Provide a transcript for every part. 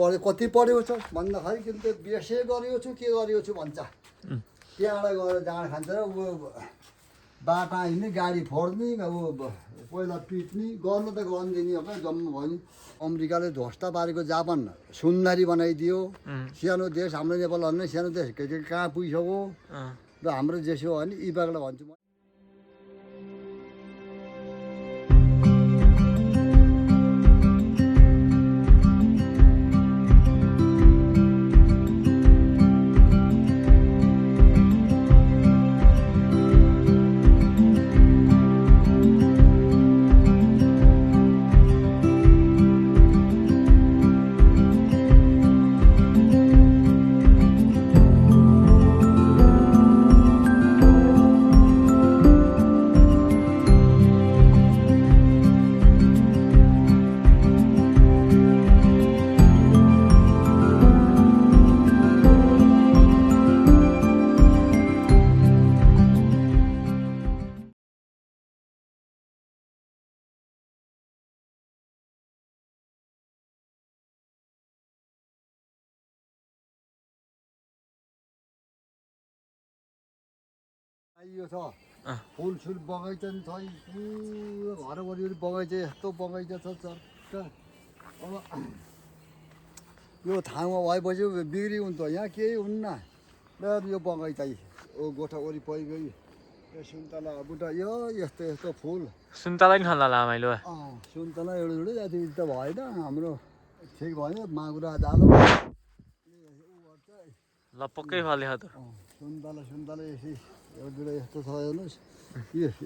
कति पढेको छ भन्दाखेरि किन त बिएसए गरेको छु के गरेको छु भन्छ त्यहाँबाट गएर जाँड खान्छ र ऊ बाटा हिँड्ने गाडी फोड्ने अब पहिला पिट्ने गर्न त गरिदिने अब जम्मा भयो नि अमेरिकाले ध्वस्त पारेको जापान सुन्दरी बनाइदियो सानो देश हाम्रो नेपाल भन्ने सानो देश कहाँ पुगिसक्यो र हाम्रो देश हो भने यी बागलाई भन्छु म यो छ फुलसुल बगैँचा नि छ पुरा घर वरिपरि बगैँचा यस्तो बगैँचा छ चट्ट अब यो ठाउँमा भएपछि बिक्री हुन्छ यहाँ केही हुन्न र यो बगैँचा गोठा वरिपरि गई यो सुन्तला बुट्टा यो यस्तो यस्तो फुल सुन्तला नि खान लामाइलो सुन्तला एउटा एउटा जाति त भएन हाम्रो ठिक भयो मागुरा जालो ल पक्कै फल्यो त सुन्तला सुन्तला यसै एउटा दुईवटा यस्तो छ हेर्नुहोस्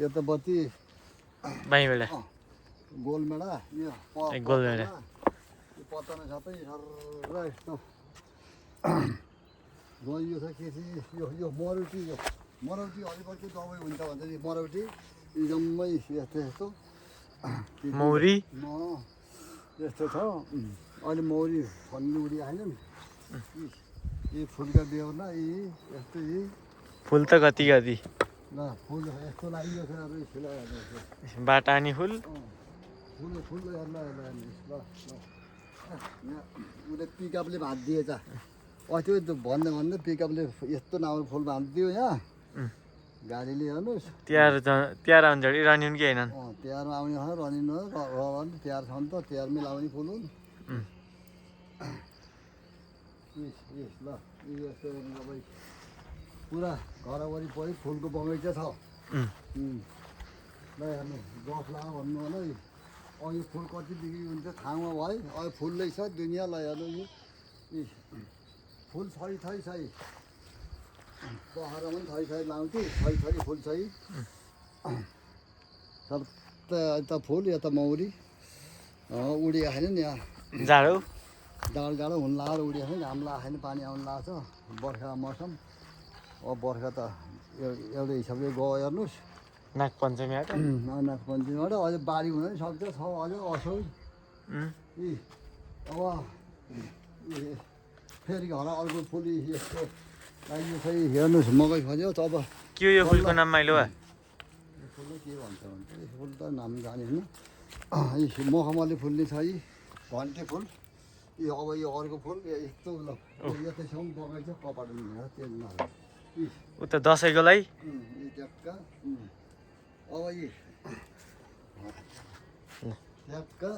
यो त बत्ती बाइबेला गोलमेडा यो गोलमेडा यो पत्तामा सबै र यस्तो यो छ के थियो यो मरौटी यो मरौटी अलिकति दबाई हुन्छ भन्छ नि मरौटी यो जम्मै यस्तो यस्तो मौरी यस्तो छ अहिले मौरी फल्नु उडी आएन नि यी फुलका बेहोर्ना यी यस्तो यी फुल त कति कति ल फुल यस्तो लागि बाटा नि फुल फुल फुल हेर्न ल उसले पिकअपले भाँचिदिएछ अस्ति भन्दै भन्दै पिकअपले यस्तो नआउने फुल भाँचिदियो यहाँ गाडीले हेर्नुहोस् तिहार अन्जडी रनिन् कि होइन तिहारमा आउने हो रनिन हो तिहार छ नि त तिहारमै लाउने फुल हुन् ल यस्तो तपाईँ पुरा घर वरिपरि फुलको बगैँचा छ ल हेर्नु गफ ला भन्नु होला यो फुल कति बिक्री हुन्छ ठाउँमा भयो अहिले फुल्दै छ दुनियाँ ल हेर्नु यो फुल छरी थरी छ पहरा पनि थरी थरी लाउँथ्यो थरी थरी फुल छ यता फुल यता मौरी उडिया छैन नि यहाँ जाडो जाडो जाडो हुन लगाएर उडिया छैन घाम लगाएको छैन पानी आउनु लगाएको छ बर्खाको मौसम अब बर्खा त एउटै हिसाबले गयो हेर्नुहोस् नागपञ्चमी आएको नागपञ्चमीबाट अझै बारी हुन नि सक्छ छ अझै असौ अब फेरि घर अर्को फुल यस्तो लागि खै हेर्नुहोस् मकै खन्यो तब के यो फुलको नाम माइलो यो फुलले के भन्छ यो फुल त नाम जाने होइन मखमली फुल्ने छ यी घन्टे फुल यो अब यो अर्को फुल यस्तो ल यतैसम्म बगैँचा कपाट त्यो उता दसैँको लागि ट्याक्का अब यी ट्याक्का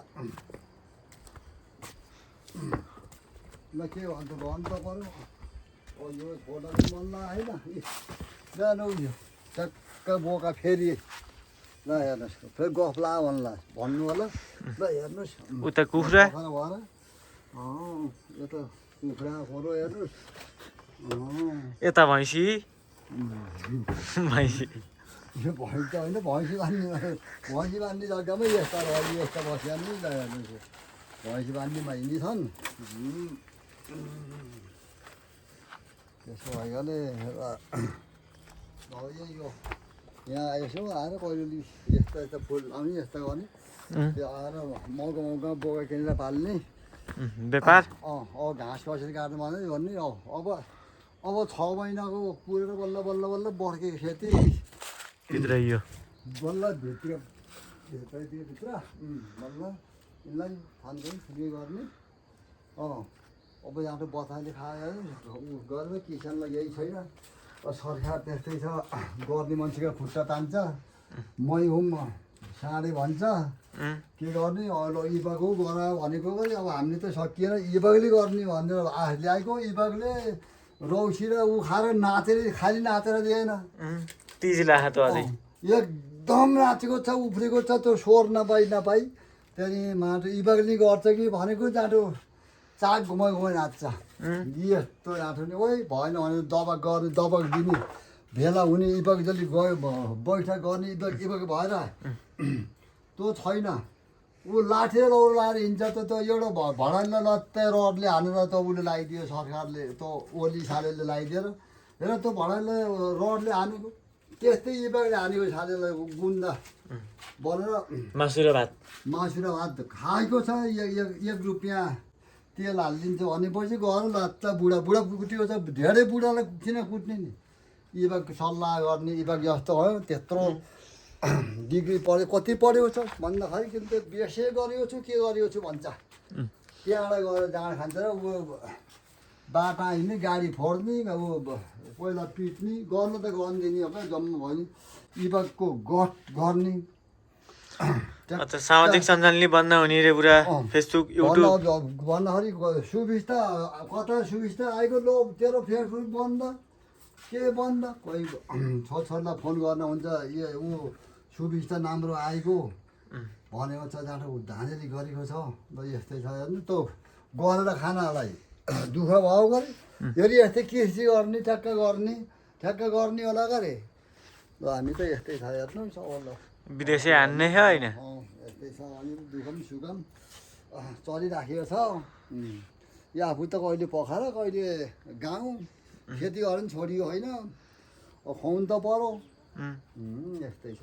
ल के भन्छ भन् त पऱ्यो यो फोटो पनि मन लाग्यो होइन जानु यो ट्याक्का बोका फेरि ल हेर्नुहोस् फेरि गफ ला भन्नु होला ल हेर्नुहोस् उता कुखुरा भएर यो त कुखुरा खोरो हेर्नुहोस् यता भैँसी भैँसी यो भैँसी त होइन भैँसी बान्ने जग्गामै यस्ता यस्ता बसिया नि ल हेर्नुहोस् भैँसी बान्ने माइनी छन् त्यसो भइगले यो यहाँ यसो आएर कहिले यस्ता यस्ता फुल आउने यस्ता गर्ने त्यो आएर मौका मौका बोका किनेर पाल्ने व्यापार घाँस कसरी काट्नु भने भन्ने अब 6 महिनाको पुरेर बल्ल बल्ल बल्ल बर्केको खेती भित्र यो बल्ल भित्र बल्ल यिनलाई थाल्दै ठुलो गर्ने अब यहाँ त बताले खायो गरेर किसानलाई यही छैन सरकार त्यस्तै छ गर्ने मान्छेको खुट्टा तान्छ मै हुम साँडे भन्छ के गर्ने अब इबागो गर भनेको पनि अब हामीले त सकिएन इबागले गर्ने भनेर ल्याएको इबागले रौसी र ऊ खाएर नाचेर खालि नाचेर दिएन तिजला हात अझै एकदम नाचेको छ उफ्रेको छ त्यो स्वर नपाई त्यहाँदेखि माटो इबागले गर्छ कि भनेको जाँटो चाक घुमाइ नाच्छ यस्तो नाच्यो नि ओइ भएन भने दबाक गर्ने दबाक दिने भेला हुने इबाग जसले गयो बैठक गर्ने इबाग भएर त्यो छैन ऊ लाठी र लौरो लाएर हिँड्छ त एउटा भडाइलाई लत्ते रडले हानेर त उसले लगाइदियो सरकारले त ओली सालेले लगाइदिएर हेर त्यो भडाइलाई रडले हानेको त्यस्तै इबागले हानेको सालेलाई गुन्दा भनेर मासु र भात खाएको छ 1 रुपियाँ तेल हालिदिन्छ भनेपछि गएर लत्त बुढा कुटेको छ धेरै बुढालाई किन कुट्ने नि इबाग सल्लाह गर्ने इबाग जस्तो भयो त्यत्रो डिग्री पढ्यो कति पढेको छ भन्दाखेरि कि बिएसए गरेको छु के गरेको छु भन्छ त्यहाँबाट गएर जाँड खान्छ र ऊ बाटा हिँड्ने गाडी फोड्ने अब पहिला पिट्ने गर्नु त गरिदिने अब जम्मा भयो नि इबागको गठ गर्ने अच्छा सामाजिक सञ्जालले बन्द हुने रे पुरा फेसबुक युट्युब भन्दाखेरि सुविस्ता कता सुविस्ता आएको लो तेरो फेसबुक बन्द के बन्द कोही छोरछोरीलाई फोन गर्न हुन्छ ऊ सुविस्ता राम्रो आएको भनेको छ जाँडो धाँधली गरेको छ ल यस्तै छ हेर्नु त गरेर खानालाई दुःख भयो गरे फेरि यस्तै कृषि गर्ने ठ्याक्क गर्ने होला गरे ल हामी त यस्तै छ हेर्नु ल विदेशी हान्ने होइन यस्तै छ अलिक दुःखम सुखम चलिराखेको छ यो आफू त कहिले पखाएर कहिले गाउँ खेती गरेर पनि छोडियो होइन खुवाउनु त पऱ्यो यस्तै छ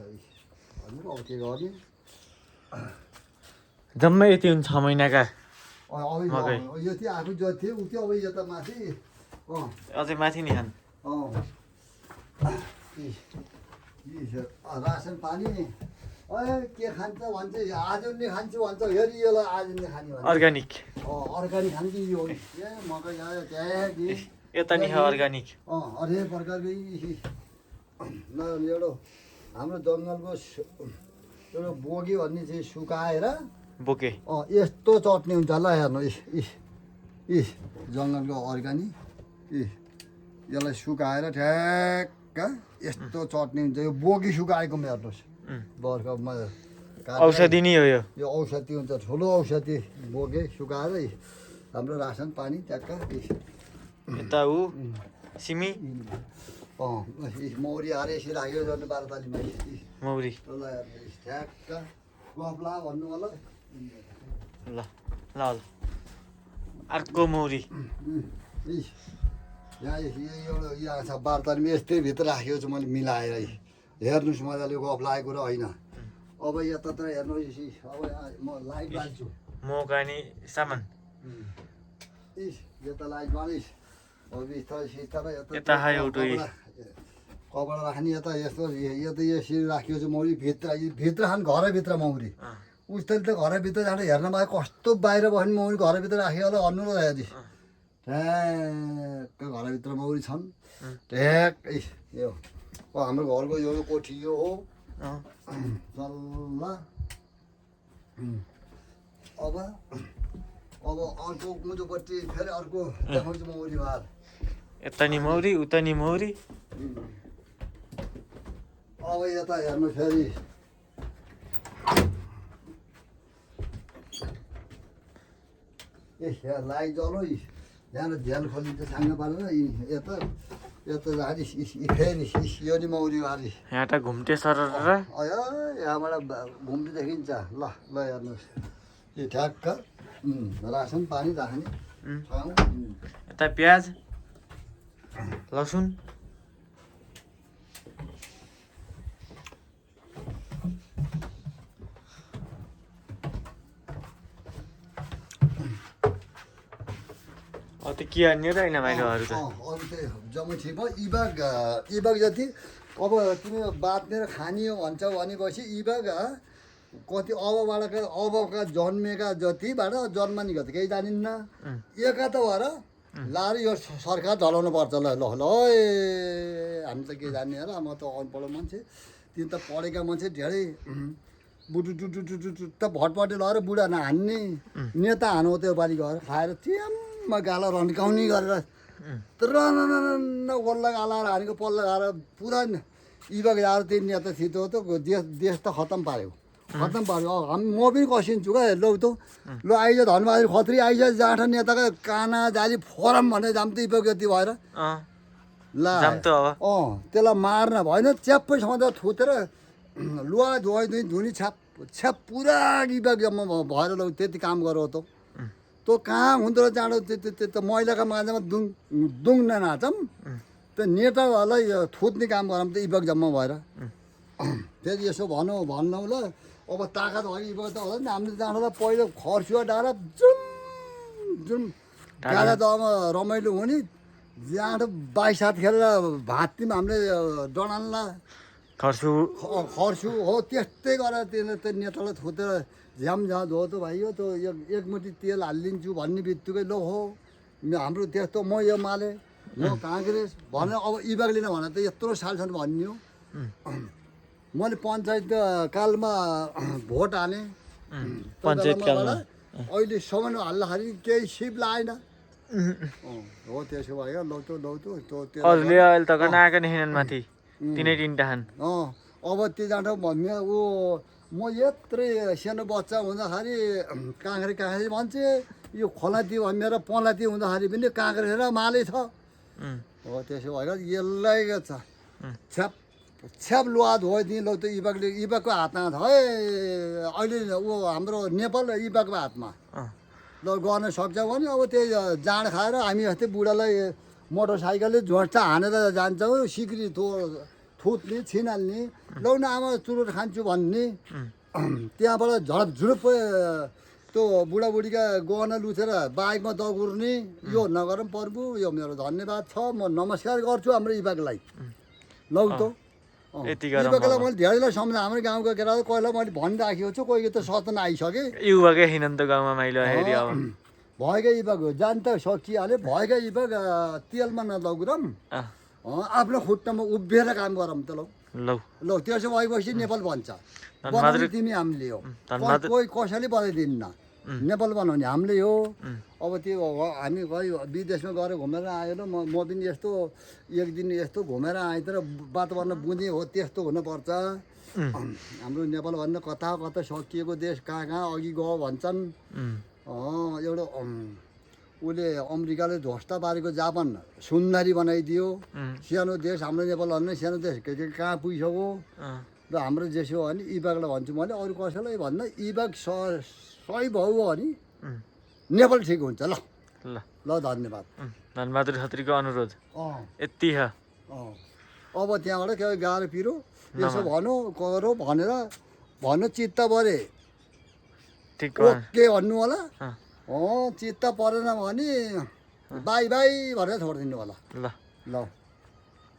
अब के गर्ने जम्मै यति हुन्छ 6 महिनाका यति आफू जति थियो उति अब यो त माथि अझै माथि नि खान रासन पानी के खान्छ भन्छ आज नि खान्छु भन्छ फेरि यसलाई आज नि खाने भन्छ अर्ग्यानिक अर्ग्यानिक खान्छ यो मकै आयो त्यहाँ यता नि अर्ग्यानिक हरेक प्रकारकै ल एउटा हाम्रो जङ्गलको एउटा बोगी भन्ने चाहिँ सुकाएर बोके यस्तो चट्नी हुन्छ ल हेर्नु जङ्गलको अर्ग्यानिक यसलाई सुकाएर ठ्याक्क यस्तो चट्नी हुन्छ यो बोगी सुकाएकोमा हेर्नुहोस् बर्खामा औषधि नै हो यो औषधि हुन्छ ठुलो औषधि बोके सुकाएर हाम्रो रासन पानी ट्याक्क यता ऊ सिमी मौरी हारे यसरी राख्यो झन् 12 तालीमा मौरी ठ्याक्क गफला भन्नु होला ल ल अर्को मौरी यहाँ एउटा यहाँ छ 12 तालीमा यस्तै भित्र राखेको छु मैले मिलाएर हेर्नुहोस् मजाले गफ लागेको र होइन अब यता त हेर्नुहोस् अब म लाइट बाल्छु मोकानी सामान यता लाइट बालिस अब बिस्तारै यता एउटा कपडा राख्ने यता यस्तो यसरी राखेको छु मौरी भित्र खान घरभित्र मौरी उस्तै त घरभित्र जाँदा हेर्न पाए कस्तो बाहिर बस्ने मौरी घरभित्र राखेको होला भन्नु र हेरी ठ्याक्क घरभित्र मौरी छन् ठ्याक्क यो हाम्रो घरको यो कोठी यो हो चल्ला अब अर्को मुजुपट्टि फेरि अर्को देखाउँछु मौरी बार यता नि मौरी उता नि मौरी अब यता हेर्नु फेरि लाइट जलो यहाँ ध्यान खोलिन्छ साङ्ग पारेर यता राखी फेरि यो नि मौरी बारी यहाँ त घुम्टे सर यहाँबाट घुम्दै देखिन्छ ल हेर्नुहोस् यो ठ्याक्क रासन पानी राख्ने ठाउँ यता प्याज लसुन त्यो के हान्ने र होइन माइलोहरू त अरू चाहिँ जम्मै ठिक भयो इबाग जति अब तिमी बाँच्ने र खाने हो भन्छ भनेपछि इबाग कति अबका जन्मेका जतिबाट जन्मनीको त केही जानिन्न एकाता भएर लाएर यो सरकार ढलाउनु पर्छ ल ल ल ए हामी त के जान्ने र म त अनपढ मान्छे तिमी त पढेका मान्छे धेरै बुटुटुटुटुटु त भटपटे लगाएर बुढा नहान्ने नेता हानु त्यो बारी गएर खाएर च्याम्मा गाला रन्काउने गरेर तर ओल्ला गालाएर हानेको पल्ला गाएर पुरा इबाग आएर त्यही नेता थितो त देश त खतम पार्यो हामी म पनि कसिन्छु क्या लौ त ल आइज धनबहादुर खत्री आइज जाँठा नेताको काना जाली फोरम भन्ने जाम त इबाग जति भएर ल त्यसलाई मार्न भएन च्याप्पै सधैँ थुतेर लुवा धुनी छ्याप पुरा इबाग जम्मा भएर लौ त्यति काम गरौ त तँ कहाँ हुँदो रहेछ जाँडो त्यो महिलाको माझमा दुङ ननाचम त्यो नेताहरूलाई थुत्ने काम गरौँ त इबाग जम्मा भएर फेरि यसो भनौँ ल अब ताकत भयो इबाग त होला नि हामीले जाँदा पहिलो खर्सुवा डाँडा जुम गाडा दहमा रमाइलो हुने जाँडो 22-7 खेलेर भाँच्यौँ हामीले डडानला खर्सु हो त्यस्तै गरेर त्यो नेतालाई थुतेर झ्याम धो त भाइ हो त्यो एक मुठी तेल हालिदिन्छु भन्ने बित्तिकै लो हो हाम्रो त्यस्तो म यो माले म काङ्ग्रेस भनेर अब इबागले नभन त यत्रो सालसम्म भन्ने हो मैले पञ्चायत कालमा भोट हालेँ अहिलेसम्म हाल्दाखेरि केही सिप लागेन हो त्यसो भयो लौ त अहिले त गनाएको देखिनन् माथि तिनै तिनटा खान अब त्यो जाँदा भन्ने ऊ म यत्रै सानो बच्चा हुँदाखेरि काङ्ग्रेस मान्छे यो खोलाती मेरो पलाती हुँदाखेरि पनि काङ्ग्रेस र माले छ हो त्यसो भएर यसलाई छ्याप लुवा धोइदिएँ लौ त इबागको हातमा छ है अहिले ऊ हाम्रो नेपाल इबागको हातमा ल गर्न सक्छ भने अब त्यही जाँड खाएर हामी जस्तै बुढालाई मोटरसाइकलले झोट्टा हानेर जान्छौँ सिक्री थुत्ने छिनाल्ने लौ न आमा चुरोट खान्छु भन्ने त्यहाँबाट झडप त्यो बुढाबुढीका गहना लुथेर बाइकमा दगुर्ने यो नगरौँ प्रभु यो मेरो धन्यवाद छ म नमस्कार गर्छु हाम्रो इबागलाई लौ त इबागलाई मैले धेरैलाई सम्झ हाम्रो गाउँका केटा कोहीलाई मैले भनिराखेको छु कोही त सतन आइसकेँ युवाकै हिँड्न त गाउँमा माइलो हेरि अब भएकै इबाग हो जान त सकिहाल्यो भएकै इबाग तेलमा नलगुरौँ आफ्नो खुट्टामा उभिएर काम गरौँ त लौ त्यसो भएपछि नेपाल बन्छ बनाउने तिमी हामीले हो कोही कसैले बनाइदिन्न नेपाल बनाउने हामीले हो अब त्यो हामी गयो विदेशमा गएर घुमेर आयो ल म पनि यस्तो एक दिन यस्तो घुमेर आएँ तर वातावरण बुझेँ हो त्यस्तो हुनुपर्छ हाम्रो नेपाल भन्न कता सकिएको देश कहाँ अघि गयो भन्छन् एउटा उसले अमेरिकाले ध्वस्ता पारेको जापान सुन्दरी बनाइदियो सानो देश हाम्रो नेपाल भन्न सानो देश कहाँ पुगिसक्यो र हाम्रो जेसो हो भने इबागलाई भन्छु मैले अरू कसैलाई भन्दा इबाग सही भयो भने नेपाल ठिक हुन्छ ल धन्यवाद धनबहादुर खत्रीको अनुरोध यति छ अब त्यहाँबाट के गाह्रो पिरो यसो भनौँ गरौ भनेर भन्नु चित्त परे ओके भन्नु होला चित्त परेन भने बाई भनेर छोडिदिनु होला ल